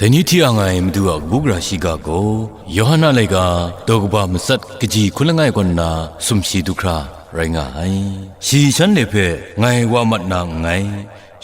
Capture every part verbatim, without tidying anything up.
Dai ni hti ang ai Madu a kabu gara shiga gaw, Yawhan a laika, daw kaba matsat kaji hkun langai kaw nna sumshi du hkra rai nga ai. Shi shanhte hpe, "Ngai wa mat na nngai,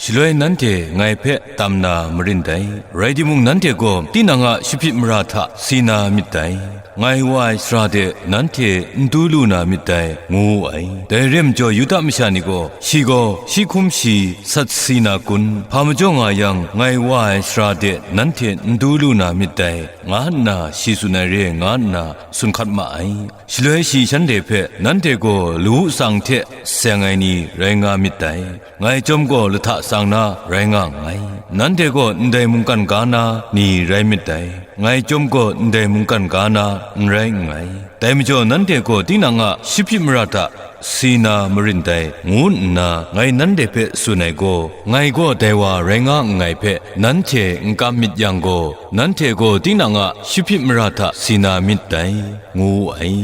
shaloi nanhte ngai hpe tam na marin dai, rai timung, nanhte gaw tinang a shahpit mara hta si na myit dai. Ngai wa ai sara de nanhte n du lu na myit dai," ngu wu ai. Dai re ai majaw, Yuda masha ni gaw, "Shi gaw shi hkum shi sat si na kun? Hpa majaw nga yang, ngai wa ai sara de nanhte n du lu na myit dai," nga nna shi tsun ai re nga nna sun hkat ma ai. Shaloi shi shanhte hpe, "Nanhte gaw lawu tsang hte seng ai ni rai nga myit dai. Ngai chyawm gaw lahta tsang na rai nga nngai. Nanhte gaw ndai mungkan ga na ni rai myit dai. Ngai chyawm gaw ndai mungkan ga na n rai nngai. Dai majaw, nanhte gaw tinang a shahpit mara hta si na marin dai," ngu nna ngai nanhte hpe tsun ai gaw, ngai gaw dai wa rai nga nngai hpe nanhte n kam myit yang gaw, nanhte gaw tinang a shahpit mara hta si na myit dai, ngu wu ai.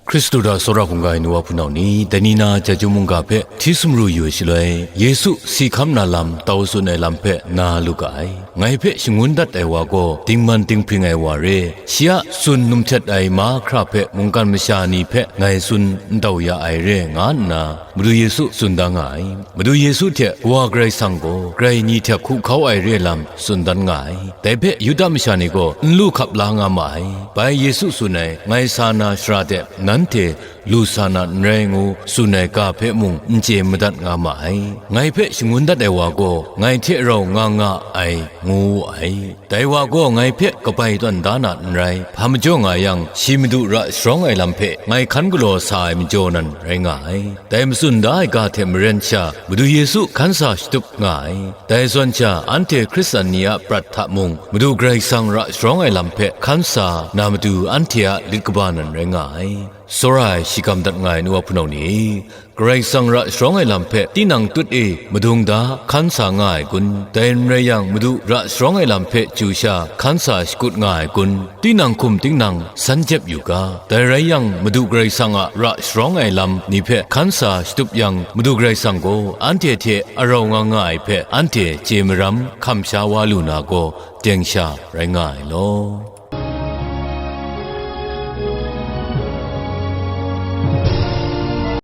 Hkristu hta tsawra hkungga ai nu wa hpunau ni, dai ni na chyeju mungga hpe hti sumru yu ai shaloi, Yesu si hkam na lam tau tsun ai lam hpe na lu ga ai. Ngai hpe shangun dat ai wa gaw dingman dinghpring ai wa re, shi a tsun numhtet ai mahkra hpe mungkan masha ni hpe ngai tsun n tau ya ai re, nga nna Madu Yesu tsun da nga ai. Madu Yesu hte Kawa Karai Kasang gaw grai ni hte hku hkau ai re lam tsun dan nga ai. Dai hpe Yuda masha ni gaw n lu hkap la nga ma ai. Bai Yesu tsun ai, "Ngai sa na shara de nanhte lu sa na n rai," ngu tsun ai ga hpe mung n chye madat nga ma ai. Ngai hpe shangun dat ai wa gaw ngai hte rau nga nga ai, ngu wu ai. Dai wa gaw ngai hpe kabai tawn da na n rai, hpa majaw nga yang, shi Madu ra sharawng ai lam hpe ngai hkan galaw sa ai majaw nan rai nga ai. Dai matsun da ai ga hte maren sha, Madu Yesu hkan sa shatup nga ai. Dai zawn sha, anhte Hkristan ni a prat hta mung, Madu Karai Kasang ra sharawng ai lam hpe hkan sa na matu anhte a lit kaba nan rai nga ai. Tsawra ai, shi gam dat nga ai nu wa hpunau ni e, Karai Kasang ra sharawng ai lam hpe tinang tut e madung da hkan sa nga ai kun? Dai n rai yang, Madu ra sharawng ai lam hpe chyu sha hkan sa shakut nga ai kun? Tinang hkum tinang san jep yu ga. Dai rai yang, Madu Karai Kasang a ra sharawng ai lam ni hpe hkan sa shatup yang, Madu Karai Kasang gaw anhte hte arau nga nga ai hpe anhte chye maram hkam sha wa lu na gaw, teng sha rai nga ai law.